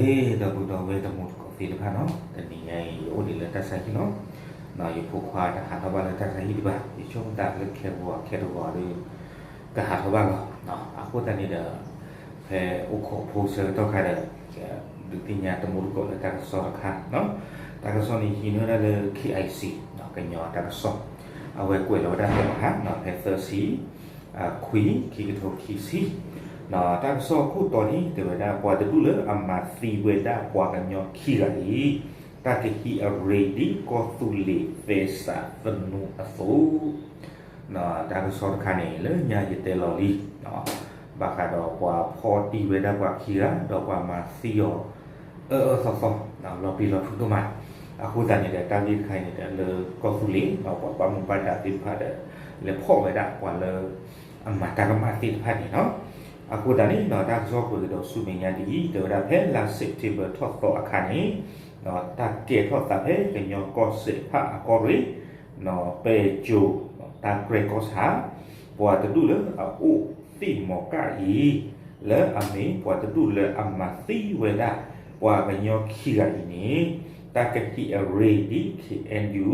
ဒီပုၢ်ဒီဝဲၢ်တံၤသကိးသ့ၣ်တဖၣ်နီၤ, တနံၤညါအံၤ ယအိၣ်ဒံးလၢတၢ်ဆါဟံၣ်လီၤ. ယဖိခွါတဟးထီၣ်ဘၣ်လၢတၢ်ဆါဟံၣ်ဒံးဘၣ်, ယဆိကမိၣ်သးလၢခဲဂီၤခဲတဂီၤဒီး ကဟးထီၣ်ဘၣ်လီၤ. အဃိသတးန့ၣ်ဒီး ဖဲအိၣ်ခိးဖိဆၢကတီၢ်ခါဒီး ဒုးသ့ၣ်ညါတံၤသကိးလၢတၢ်ကစီၣ်တခါ, တၢ်ကစီၣ်န့ၣ်ဟံးန့ၢ်ဝဲဒၣ်လၢ KIC ကညီတၢ်ကစီၣ်, အဝဲကွဲးလီၤဝဲဒၣ်ဖဲဘၣ်ဟါ ဖဲသၢဆံ ခွံ ခံကထိခံဆံ, တၢ်ကစီၣ်ခိၣ်တီန့ၣ် တဲဝဲဒၣ် ပှၤတဒူၣ်လၢအမၤသံဝဲဒၣ်ပှၤကညီခံဂၤအံၤ တၢ်ကဟံးအရ့ဒ်ကီၢ်သူလ့ၤသဲစးသနူအသိး တၢ်ကစီၣ်တခါန့ၣ် လၢညါယတဲလီၤလံ, ဘၣ်ဃးဒီးပှၤဖီၣ်တံၢ်ဝဲဒၣ်ပှၤခံဂၤ ဒီးပှၤမၤသံအီၤ အၢအၢသီသီ လီၤပျံၤလီၤဖုးဒိၣ်မး, အဃိသတးန့ၣ်ဒီး တၢ်ဂ့ၢ်တခါအံၤန့ၣ်ဒီး လၢကီၢ်သူလ့ၤ ပှၤဘၣ်မူဘၣ်ဒါသ့ၣ်တဖၣ်ဒီး လဲၤဖီၣ်ဝဲဒၣ်ပှၤလၢ အမၤတၢ်ကမၣ်သ့ၣ်တဖၣ်န့ၣ်လီၤ. အဃိသတးန့ၣ်ဒီး တၢ်ကစီၣ်ကွဲးကဒီးဆူမဲာ်ညါဒ်အံၤ တဲဝဲဒၣ်ဖဲလါ September ထီၣ်သီအခါန့ၣ် တၢ်ကဲထီၣ်သးဖဲကညီကီၢ်စဲၣ်ဖၣ်အကီၢ်ရ့ၣ် ပဲၢ်ကၠိၤ တၢ်ကြဲၢ်ကီၢ်ဆၣ် ပှၤတဒူၣ်လၢအအိၣ်သ့ၣ်မီၤကၣ်အံၤ လၢအမ့ၢ်ပှၤတဒူၣ်လၢအမၤသံဝဲဒၣ် ပှၤကညီခံဂၤအံၤန့ၣ် တၢ်ကဟံးအရ့ဒ် KNU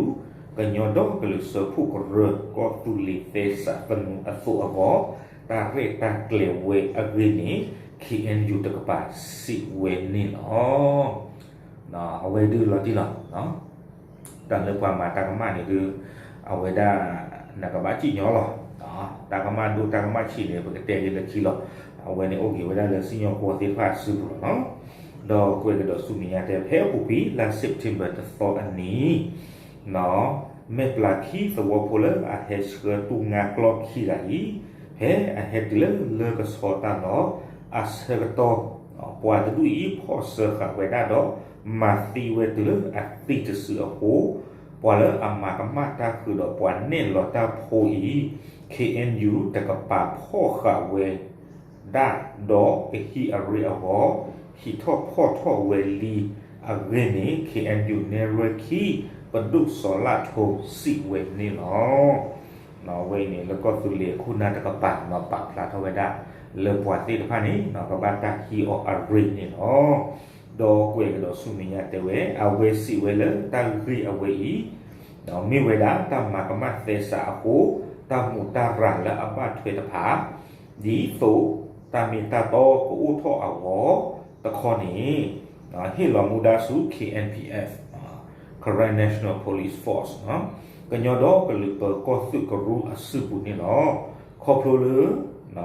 ကညီဒီကလုာ်စၢဖှိၣ်ကရၢ ကီၢ်သူလ့ၤသဲစးသနူအသိးအဂီၢ် တၢ်ရဲၣ်တၢ်ကျဲၤဝဲအဂ့ၢ်န့ၣ် KNU တကပၤစံးဝဲန့ၣ်လီၤ. အဝဲဒုးလီၤတံၢ်လီၤ တၢ်လၢပှၤမၤတၢ်ကမၣ်န့ၣ်ဒုး အဝဲဒၣ် နကဘၣ်စံၣ်ညီလီၤ. တၢ်ကမၣ်ဒိၣ်တၢ်ကမၣ်ဆံးန့ၣ် ပကတဲဂ့ၤလၢခံလီၤ. အဝဲန့ၣ်အိၣ်က့ၤဝဲဒၣ်လၢစံၣ်ညီၣ်ကွီၢ်သ့ၣ်တဖၣ်အစုပူၤလီၤနီၤ. ဒီးကွဲးကဒီးဆူမဲာ်ညါတဲ ဖဲအပူၤကွံာ်လါ September တသီအနံၤ မဲာ်ပျၢ်ခံသဝီဖိလၢအဟဲဆှၢတူၢ်ငါကျီၢ်ခံဂၤအံၤ ဖဲအဟဲတုၤလၢလၢကဆီတၢ်လီၢ်အဆၢကတီၢ် ပှၤတဒူၣ်အံၤ ဖီၣ်စၢဃာ်ဝဲဒၣ်ဒီး မၤသံဝဲတုၤလၢအသံတစုအဃိ ပှၤလၢအမၤကမၣ်တၢ်ဃုာ်ဒီးပှၤနဲၣ်လီၤတၢ်ဖိအံၤ KNU တကပၤဖီၣ်ဃာ်ဝဲ ဒၣ်ဒီးကဟံးအရ့အဂီၢ် ဟံးထီၣ်ဖီၣ်ထီၣ်ဝဲလံအဂ့ၢ်န့ၣ် KNU နဲၣ်ရွဲၣ်ခံ ပဒိၣ်စီၤလးထိစံးဝဲန့ၣ်လီၤ. အဝဲအံၤန့ၣ် လၢကီၢ်သူလ့ၤအခိၣ်နၢ်တကပၤ ပာ်ဖျါထီၣ်ဝဲဒၣ် လၢပှၤသ့ၣ်တဖၣ်န့ၣ် ကဘၣ်တၢ်ဟံးအီၤအရ့န့ၣ်လီၤ. ဒီးကွဲးကဒီးဆူမဲာ်ညါတဲဝဲ အဝဲစံးဝဲလၢတၢ်ဂ့ၢ်အဝဲအံၤ မ့ၢ်ဝဲဒၣ်တၢ်မၤကမၣ်သဲစးအဃိ တၢ်မူးတၢ်ရၤလၢအဘၣ်ထွဲတဖၣ် ဒ်သိးတၢ်မ့ၢ်တၢ်တီကအိၣ်ထီၣ်အဂီၢ်တခီန့ၣ် ဟ့ၣ်လီၤမူဒါဆူ K N P F, Karen National Police Force ကညီဒီကလုာ်ပၢၤကီၢ်သုးကရူၢ်အစုပူၤန့ၣ်လီၤ. ခီဖျိလၢ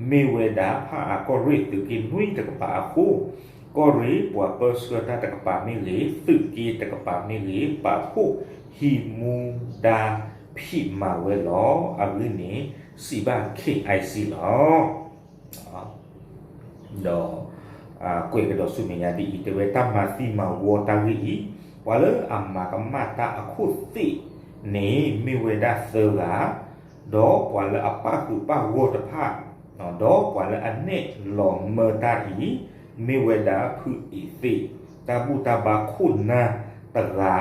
မ့ၢ်ဝဲဒၣ်ဖၣ်အကီၢ်ရ့ၣ်သုးက့နွံတကပၤအဃိ ကီၢ်ရ့ၣ်ပှၤပၢဆှၢတၢ်တကပၤမ့ၢ်ဂ့ၤ သုးက့တကပၤမ့ၢ်ဂ့ၤ ပာ်ဖှိၣ်ဟံးမူဒါဖံးမၤဝဲလီၤ. အဂ့ၢ်န့ၣ် စံးဘၣ် K I C လီၤ. ဒီး ကွဲးကဒီးဆူမဲာ်ညါဒ်အံၤ တဲဝဲတၢ်မၤသံမၤဝီတၢ်ဂ့ၢ်အံၤ ပှၤလၢအမၤကမၣ်တၢ်အခိၣ်သ့ၣ်န့ၣ် မ့ၢ်ဝဲဒၣ်သၢဂၤ ဒီးပှၤလၢအပၣ်ဃုာ်ပၣ်ဂီၢ်တဖၣ် ဒီးပှၤလၢအနဲၣ်လီၤမၢတၢ်အံၤ မ့ၢ်ဝဲဒၣ်ဖုအံၤသ့ၣ် တၢ်ဘူၣ်တၢ်ဘါခိၣ်နၢ်တဂၤ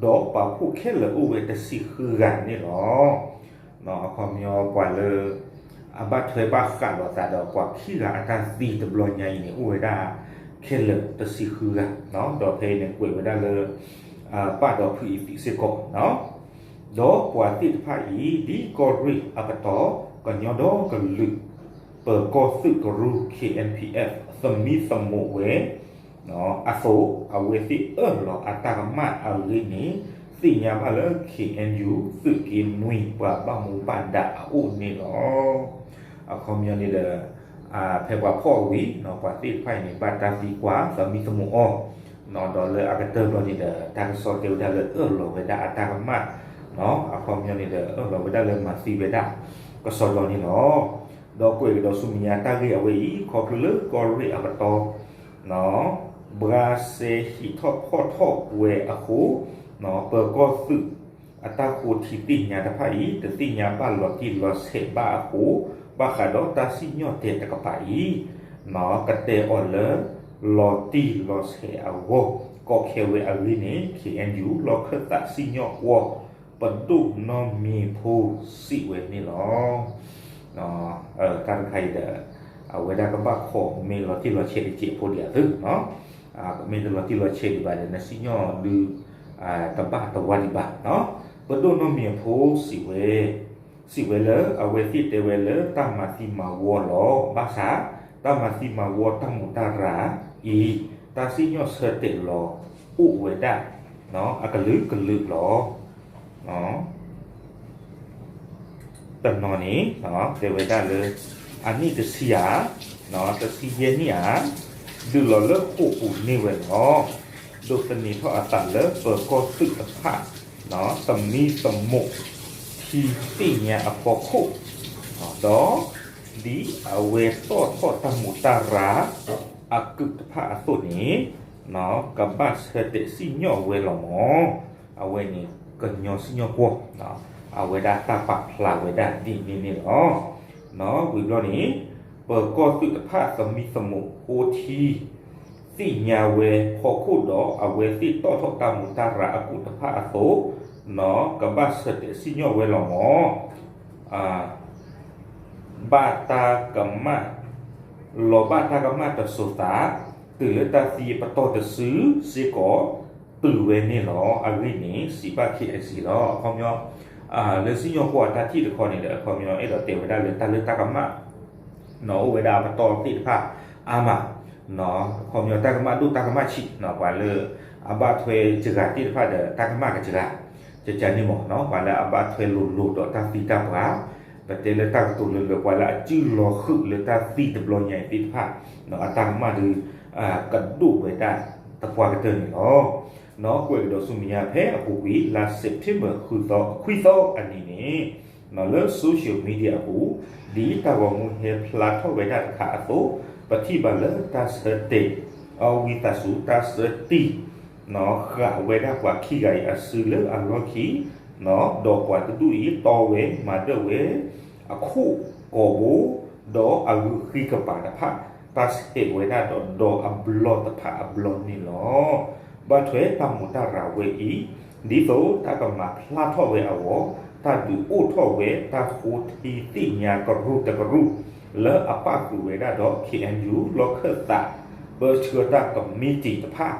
ဒီးပာ်ဖှိၣ်ခဲလၢာ်အိၣ်ဝဲတဆံဃုဂၤန့ၣ်လီၤ. အခီပညီပှၤလၢ အဘၣ်ထွဲဘၣ်ဃးလိာ်သးဒီးပှၤခံဂၤအတၢ်သံတဘျီညါအံၤန့ၣ် အိၣ်ဝဲဒၣ်ခဲလၢာ်တဆံဃုဂၤ, ဒီးဖဲအံၤန့ၣ်ကွဲးဝဲဒၣ်လၢ ပၣ်ဒီးဖုအံၤသံစ့ၢ်ကီး, ဒီးပှၤသ့ၣ်တဖၣ်အံၤ ဒ်ကီၢ်ရ့ၣ်အပတီၢ် ကညီဒီကလုာ် ပၢၤကီၢ်သုးကရူၢ် K N P F သမံသမိးဝဲ အသိး အဝဲသ့ၣ်အၢၣ်လီၤအတၢ်ကမၣ်အဂ့ၢ်န့ၣ် သ့ၣ်ညါဘၣ်လၢ K N U သုးက့နွံ ပှၤဘၣ်မူဘၣ်ဒါအအိၣ်န့ၣ်လီၤ. အခီပညီန့ၣ်ဒီး ဖဲပှၤဖီၣ်ဝံၤ ပှၤသ့ၣ်တဖၣ်အံၤန့ၣ် ဘၣ်တၢ်သံကွၢ် သမံသမိးအီၤ, ဒီးလၢအကတၢၢ်ဘျီန့ၣ်ဒီး တၢ်ကစီၣ်တဲဝဲဒၣ်လၢ အၢၣ်လီၤဝဲဒၣ်အတၢ်ကမၣ်, အခီပညီန့ၣ်ဒီး အၢၣ်လီၤဝဲဒၣ်လၢမၤသံဝဲဒၣ် ကစီၣ်ဘျီန့ၣ်လီၤ. ဒီးကွဲးကဒီးဆူမဲာ်ညါတၢ်ဂ့ၢ်အဝဲအံၤ ခီဖျိလၢကီၢ်ရ့ၣ်အပတီၢ် ဘှါစဲဟံးထီၣ်ဖီၣ်ထီၣ်ဝဲအဃိ ပၢၤကီၢ်သုး အတၢ်ဃိထံသ့ၣ်ညါတဖၣ်အံၤ တသ့ၣ်ညါဘၣ်လီၤတံၢ်လီၤဆဲးဘၣ်အဃိ ဘၣ်ဃးဒီးတၢ်စံၣ်ညီၣ်တဲာ်တကပၤအံၤ ကတဲအီၤလၢ လီၤတံၢ်လီၤဆဲးအဂီၢ် ကီခဲဝဲအဂ့ၢ်န့ၣ် K N U လီၢ်ခၢၣ်သးစံၣ်ညီၣ်ကွီၢ် ပဒိၣ်နီၢ်မံၤဖိစံးဝဲန့ၣ်လီၤ. တၢ်တခါအံၤဒီး အဝဲဒၣ်ကဘၣ်ခိးမ့ၢ်လီၤတံၢ်လီၤဆဲးတစဲးဖိဒံးအသိးနီၤ. မ့ၢ်တလီၤတံၢ်လီၤဆဲးဒံးဘၣ်ဒီး နစံၣ်ညီၣ်ဒုး တဘၣ်တဝါဒံးဘၣ်. ပဒိၣ်နီၢ်မံၤအဖိ စံးဝဲလၢ အဝဲသ့ၣ်တဲဝဲလၢတၢ်မၤသံမၤဝီလီၤ. ဘၣ်ဆၣ် တၢ်မၤသံမၤဝီတၢ်မူးတၢ်ရၤအံၤ တၢ်စံၣ်ညီၣ်ဆၢတဲာ်လီၤအိၣ်ဝဲဒၣ် အကလုာ်ကလုာ်လီၤ. တနီၤန့ၣ် တဲဝဲဒၣ်လၢ အနံၣ်တဆံဧါ, တဆံယဲၢ်နံၣ်ဧါ, ဒုးလီၤလၢဃိာ်ပူၤန့ၢ်ဝဲလီၤ. ဒိးသန့ၤထီၣ်အသးလၢပၢၤကီၢ်သုးတဖၣ် သမံသမိး ထံသ့ၣ်ညါအဖီခိၣ် ဒီး ဒ်အဝဲတီၣ်ထီၣ်တၢ်မူးတၢ်ရၤ အကုာ်တဖၣ်အသိးန့ၣ် ကဘၣ်ဆၢတဲာ်စံၣ်ညီၣ်ဝဲလီၤမး. အဝဲန့ၣ် ကညီစံၣ်ညီၣ်ကွီၢ် အဝဲဒၣ်တၢ်ပာ်ဖျါဝဲဒၣ်ဒ်န့ၣ်န့ၣ်လီၤ. ဝံၤဘျီန့ၣ် ပၢၤကီၢ်သုးတဖၣ်သမံသမိးဃိထံ သ့ၣ်ညါဝဲဖီခိၣ်ဒီး အဝဲသ့ၣ်တီၣ်ထီၣ်တၢ်မူးတၢ်ရၤအကုာ်တဖၣ်အသိး ကဘၣ်ဆၢတဲာ်စံၣ်ညီၣ်ဝဲလီၤမး. ဘၣ်တၢ်ကမၣ် လီၤဘၣ်တၢ်ကမၣ်တစိၤသး တုၤလၢတၢ်သံအပတီၢ်တစုစ့ၢ်ကီး တုၤဝဲန့ၣ်လီၤ. အဂ့ၢ်န့ၣ် စံးဘၣ် ခ့ၣ်အဲၣ်စံၣ် လီၤ. အခီပညီ လၢစံၣ်ညီၣ်ကွီၢ်အတၢ်ထံၣ်တခီန့ၣ်ဒီး အခီပညီအဲၣ်ဒိးတဲဝဲဒၣ်လၢတၢ်လၢတၢ်ကမၣ် အိၣ်ဝဲဒၣ်အပတီၢ်သ့ၣ်တဖၣ်အါမး, အခီပညီတၢ်ကမၣ်ဒိၣ်တၢ်ကမၣ်ဆံး ပှၤလၢ အဘၣ်ထွဲစှၤသ့ၣ်တဖၣ်ဒီး တၢ်ကမၣ်ကစှၤ, ကကန့ၣ်မး ပှၤလၢအဘၣ်ထွဲလိၤလိၤဒီးတၢ်သံတၢ်ပှၢ်, ပတဲလၢတၢ်ကတိၤလၢလၢ ပှၤလၢအစုလီၤဃုာ်လၢတၢ်သံတဘျီညါအံၤသ့ၣ်တဖၣ် အတၢ်ကမၣ်ဒုး ကဒိၣ်ဝဲဒၣ်သပှၢ်ကတၢၢ်န့ၣ်လီၤ. ကွဲးကဒီးဆူမဲာ်ညါဖဲအပူၤကွံာ် လါ September ခွံသီအနံၤန့ၣ် လၢ social media အပူၤ ဒ်တၢ်ဂီၤမူဟဲဖျါထီၣ်ဝဲဒၣ်တခါအသိး ပထံၣ်ဘၣ်လၢတၢ်ဆၢတဲာ်အီၤဝံသးစူၤ တၢ်ဆၢတံၢ် ဃာ်ဝဲဒၣ်ပှၤခံဂၤအံၤအစုလၢအလီၢ်ခံ ဒီးပှၤတဒူၣ်အံၤတီဝဲမၤဒၢၣ်ဝဲ အခိၣ်ကီၤဘိ ဒီးအဂုာ်ဃံကပၤတဖၣ် တၢ်ဆဲးဝဲဒၣ်ဒီးဒီအဘျီတဖၣ်အဘျီန့ၣ်လီၤ. ဘၣ်ထွဲတၢ်မူးတၢ်ရၤဝဲအံၤ ဒ်သိးတၢ်ကမၤဖျါထီၣ်ဝဲအဂီၢ် တၢ်ဒုးအိၣ်ထီၣ်ဝဲတၢ်ဃိထံသ့ၣ်ညါကရူၢ်တကရူၢ် လၢအပၣ်ဃုာ်ဝဲဒၣ်ဒီး ခ့ၣ်အဲၣ်ယူၣ် လီၢ်ခၢၣ်သး ပၢဆှၢတၢ်ကမံးတံာ်တဖၣ်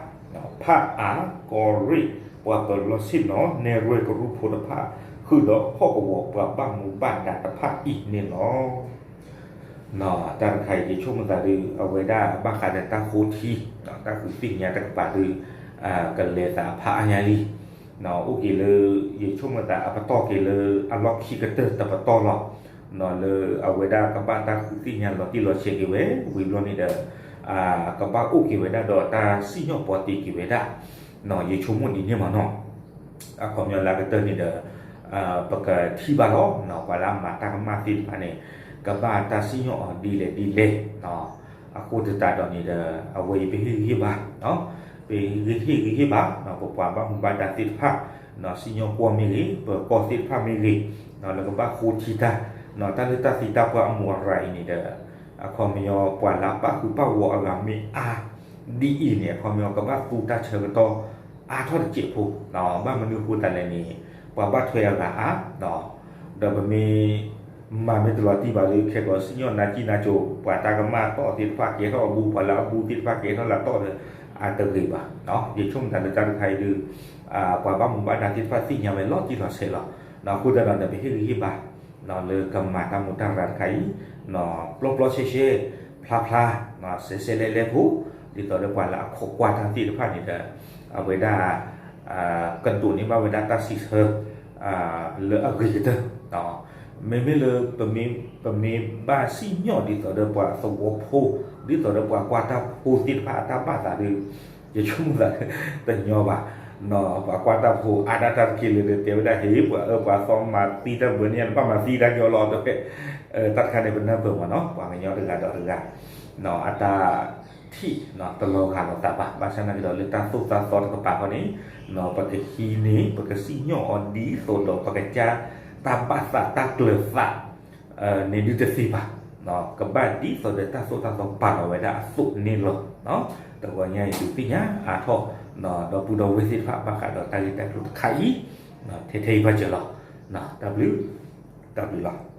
ဖၣ်အါ ကီၢ်ရ့ၣ် ပှၤပၢၤလီၢ်ဆ့ၣ်နီၤ နဲၣ်ရွဲၣ်ကရူၢ်ဖိတဖၣ် ဃုာ်ဒီးဟီၣ်ကဝီၤပှၤဘၣ်မူဘၣ်ဒါတဖၣ်အံၤန့ၣ်လီၤ. တၢ်တခါအံၤ ယဆိကမိၣ်သးဒုး အဝဲဒၣ်ဘၣ်ဃးဒီးတၢ်ဃိထံ တၢ်ဃုသ့ၣ်ညါတကပၤဒုး ကလဲၤသးဖးအါညါလံ. အိၣ်က့ၤလၢ ယဆိကမိၣ်သးအပတီၢ်က့ၤလၢအလီၢ်ခံကတၢၢ်တပတီၢ်လီၤ. လၢအဝဲဒၣ်ကဘၣ်တၢ်ဃုသ့ၣ်ညါလီၤတံၢ်လီၤဆဲးက့ၤဝဲ ဝံၤဘျီန့ၣ်ဒီး ကဘၣ်အိၣ်က့ၤဝဲဒၣ်ဒီးတၢ်စံၣ်ညီၣ်ပီတ့က့ၤဝဲဒၣ် ယဆိကမိၣ်ဒ်န့ၣ်မးနီၤ. အခီပညီလၢအကတၢၢ်န့ၣ်ဒီး ပကထံၣ်ဘၣ်လီၤ ပှၤလၢအမၤတၢ်ကမၣ်သ့ၣ်တဖၣ်န့ၣ် ကဘၣ်တၢ်စံၣ်ညီၣ်အီၤဒ်လဲၣ်ဒ်လဲၣ်. အဃိသတးဒီးန့ၣ်ဒီး အဝဲအံၤပဟ့ၣ်ဂံၢ်ဟ့ၣ်ဘါ ပဟ့ၣ်ဂံၢ်ဟ့ၣ်ဘါ ပပှၤဘၣ်မူဘၣ်ဒါသ့ၣ်တဖၣ် စံၣ်ညီၣ်ကွီၢ်မ့ၢ်ဂ့ၤ ပၢၤကီၢ်သ့ၣ်တဖၣ်မ့ၢ်ဂ့ၤ လၢကဘၣ်ဃိထံတၢ် တၢ်လၢတၢ်သံတၢ်ပှၢ်အမူးအရၤအံၤန့ၣ်ဒီး အခီပညီပှၤလၢအပၣ်ဃုာ်ပၣ်ဂီၤအဂၤမ့ၢ်အါ ဒ်အံၤန့ၣ် အခီပညီကဘၣ်သူတၢ်ဆၢကတီၢ်အါထီၣ်တစဲးဖိ ဘၣ်မနုၤအဃိသတးလဲၣ်န့ၣ် ပှၤဘၣ်ထွဲအဂၤအါ ဒီးပမ့ၢ် မၤမ့ၢ်တလီၤတံၢ်ဘၣ်ဒီး ခဲကိာ်စံၣ်ညီၣ်နါကံၣ်နါကိၤ ပှၤတၢ်ကမၣ်တီၢ်သ့ၣ်တဖၣ်ကဲထီၣ်အဘူ ပှၤလၢအဘူသ့ၣ်တဖၣ်ကဲထီၣ်လၢအတီၢ်ဒီး အတဂ့ၤဘၣ်. ယဆိကမိၣ်သးလၢတၢ်တခါအံၤဒုး ပှၤဘၣ်မူဘၣ်ဒါသ့ၣ်တဖၣ်သ့ၣ်ညါဝဲလီၤတံၢ်လီၤဆဲးလီၤ. အဃိသတးဒီး ပဟ့ၣ်ဂံၢ်ဟ့ၣ်ဘါ လၢကမၤတၢ်မူးတၢ်ရၤတခါအံၤ ပျီပျီဆှဲဆှဲ ဖျါဖျါ စဲးစဲးလဲလဲဖိ ဒ်သိးဒီးပှၤလၢအခိးကွၢ်တၢ်သ့ၣ်တဖၣ်န့ၣ်ဒီး အဝဲဒၣ် ကဒိးန့ၢ်ဘၣ်ဝဲဒၣ်တၢ်စံးဆၢ လၢအဂ့ၤကတၢၢ် မ့မ့ၢ်လၢ ပမ့ၢ်ဘၣ်စံၣ်ညီၣ်ဒ်သိးဒီးပှၤသဝီဖိ ဒ်သိးဒီးပှၤကွၢ်တၢ်ဖိသ့ၣ်တဖၣ်အတၢ်ဘၣ်သးဒီး ယဆိကမိၣ်သး တညီဘၣ်. ပှၤကွၢ်တၢ်ဖိအါဒၣ်တၢ်တက့ၢ်လၢ တဲဝဲဒၣ်ဟ့ၣ် ပှၤအၢပှၤသီမၤသံတၢ်ဘၢန့ၣ် နဘၣ်မၤသံတၢ်ညီလီၤ တဲဝဲ တၢ်တခါန့ၣ် ပနၢ်ပၢၢ်မးနီၤ ပှၤကညီတဂၤဒီးတဂၤ အတၢ်ထံၣ် တလီၤဂာ်လိာ်သးဘၣ်. ဘၣ်ဆၣ်သနာ်က့ဒီး လၢတၢ်သိၣ်တၢ်သီတကပၤဃီန့ၣ် ပကဟံးန့ၢ် ပကစံၣ်ညီၣ်အီၤဒ်သိးဒီး ပကစၢ်တၢ်ဘၣ်သးတၢ်ကျၢၤသး န့ၣ်ဒုးတသ့ဘၣ်. ကဘၣ်ဒ်သိးဒီးတၢ်သိၣ်တၢ်သီပာ်လီၤဝဲဒၣ်အသိးန့ၣ်လီၤ. တဂီၤညါအံၤဒုးသ့ၣ်ညါအါထီၣ် ဒီပုၢ်ဒီဝဲၢ်သ့ၣ်တဖၣ် ဘၣ်ဃးဒီးတၢ်ဂ့ၢ်တၢ်ကျိၤတခါအံၤ ထဲထဲအံၤဘၣ်စၢၤလီၤ. တၢ်ဘျုး တၢ်ဘျုးလီၤ.